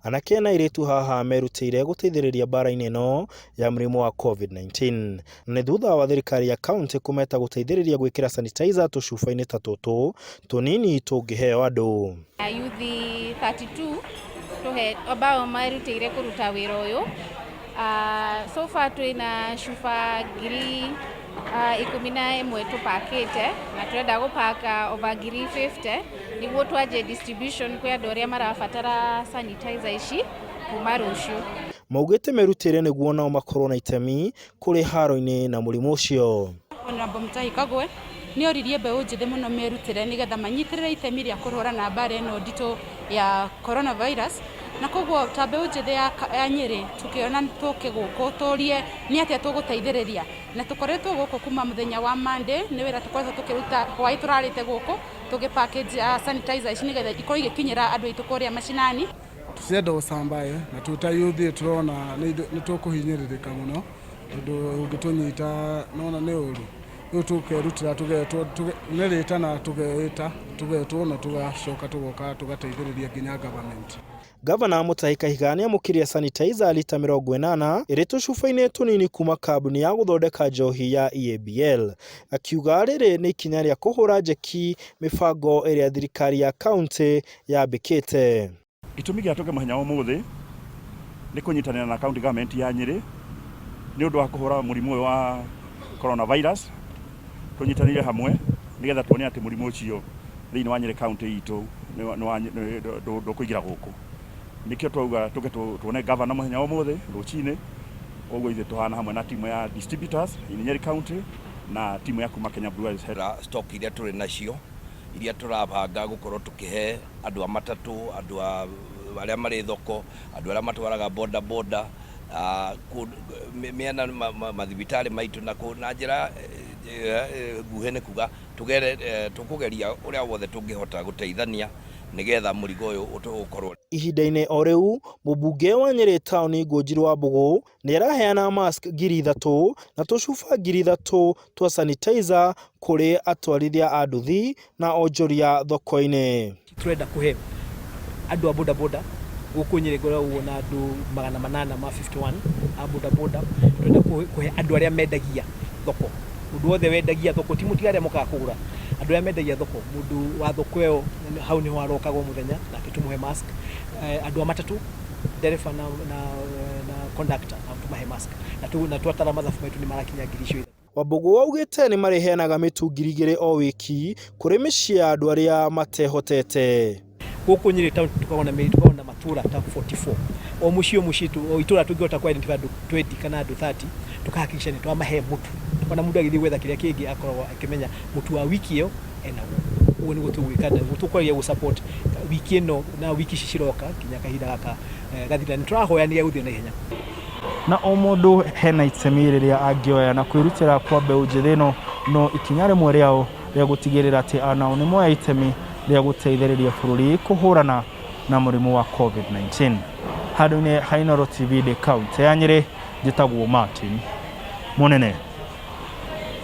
Anake na airĩtu haha merutĩire gũteithĩrĩria mbara-inĩ ĩno ya mũrimũ wa COVID-19. Na nĩ thutha wa thirikari ya kaunti kũmeta gũteithĩrĩria gwĩkĩra sanitizer tũcuba-inĩ ta tũtũ tũnini tũngĩheo andũ. Yuthi 32 tũhe ambao merutĩire kũruta wĩra ũyũ. So far twĩna cuba 11,000 tũpakĩte na tũrenda gũpaka over 50,000 nĩguo twanjie distribution kwĩ andũ arĩa marabatara sanitizer ici kuma rũciũ. Maugĩte merutĩire nĩguo nao makorwo na itemi kũrĩ haro-inĩ na mũrimũ ũcio. Honorable Mutahi Kagwe nĩ oririe mbeũ njĩthĩ mũno merutĩre nĩgetha manyitĩrĩre itemi rĩa kũhũrana mbara ĩno nditũ ya coronavirus, na koguo ta mbeũ njĩthĩ ya Nyĩrĩ tũkĩona tũke gũkũ tũrie nĩ atĩa tũgũteithĩrĩria, na tũkoretwo gũkũ kuma mũthenya wa Monday, nĩ wĩra tũkoretwo tũkĩruta hwaĩ tũrarĩte gũkũ tũgĩ package sanitizer ici nĩgetha ikorwo igĩkinyĩra andũ aitũ kũrĩa macinani. Tũtirenda ũcambae na twĩ ta youth tũrona nĩ tũkũhinyĩrĩrĩka mũno tondũ ũngĩtũnyita nona nĩ ũru. Rĩu tũkerutĩra nĩ rĩtana tũgeĩta tũgetwo na tũgacoka tũgoka tũgateithĩrĩria nginya government. Gavana Mutahi Kahiga nĩamũkĩrire sanitizer lita 80 ĩrĩ tũcuba-inĩ tũnini kuma kambuni ya gũthondeka njohi ya EABL. Akiuga rĩrĩ nĩ ikinya rĩa kũhũra njeki mĩbango ĩrĩa thirikari ya kaunti yambĩkĩte. Gĩtũmi gĩa tũke mũthenya wa ũmũthĩ nĩ kũnyitanĩra na county government ya Nyĩrĩ nĩ ũndũ wa kũhũra mũrimũ ũyũ wa coronavirus. Tũnyitanĩire hamwe nĩgetha tuone atĩ mũrimũ ũcio thĩinĩ wa Nyĩrĩ county itũ ndũkũingĩra gũkũ. Nĩkĩo twauga tũke tuone governor mũthenya wa ũmũthĩ rũcinĩ. Koguo ithuĩ tũhana hamwe na timu ya distributors in Nyeri County na timu ya kuma Kenya Breweries. Stock iria tũrĩ nacio iria tũrabanga gũkorwo tũkĩhe andũ a matatũ, andũ a arĩa marĩ thoko, andũ arĩa matwaraga boda boda, mĩena mathibitarĩ maitũ na na njĩra nguhĩ nĩ kuga tũgere tũkũgeria ũrĩa wothe tũngĩhota gũteithania nĩgetha mũrigo ũyũ ũkorwo. Ihinda-inĩ o rĩu, mũmbunge wa Nyĩrĩ taũni Ngũnjiri wa Mbũgũ nĩ araheana mask 3,000 na tũcuba 3,000 twa sanitizer kũrĩ atwarithia a nduthi na onjoria thoko-inĩ. Tũrenda kũhe andũ a boda boda gũkũ Nyĩrĩ ngoragwo na andũ 851 a boda boda. Tũrenda kũhe andũ arĩa mendagia thoko, mũndũ wothe wendagia thoko, ti mũtiga arĩa mokaga kũgũra, andũ arĩa mendagia thoko, mũndũ wa thoko ĩyo hau nĩho arokaga o mũthenya, nake tũmũhe mask. Andũ a matatũ, ndereba na conductor, nao tũmahe mask. Na twatara mathabu maitũ nĩ marakinya 3,000. Wambũgũ augĩte nĩ marĩheanaga mĩtu 2,000 o wiki kũrĩ mĩciĩ ya andũ arĩa matehotete. Gũkũ Nyĩrĩ town tũkoragwo na tũkoragwo na matũra ta 44. O mũciĩ o mũciĩ o itũra tũngĩhota kũ identify andũ 20 kana andũ 30, tũkahakikisha nĩ twamahe mũtu. Ona mũndũ agĩthiĩ gwetha kĩrĩa kĩngĩ akoragwo akĩmenya mũtu wa wiki ĩyo enaguo. Ũguo nĩguo tũgwĩka na nĩguo tũkũgeria gũ support wiki ĩno na wiki ici ciroka nginya kahinda gaka gathira. Nĩ tũrahoya nĩ gegũthiĩ na ihenya. Na o mũndũ hena itemi rĩrĩa angĩoya na kwĩrutĩra kwa mbeũ njĩthĩ ĩno no ikinya rĩmwe rĩao rĩa gũtigĩrĩra atĩ anao nĩ moya itemi rĩa gũteithĩrĩria bũrũri kũhũrana na mũrimũ wa COVID-19. Handũ-inĩ ha Inooro TV ndĩ kaunti ya Nyĩrĩ, njĩtagwo Martin Mũnene.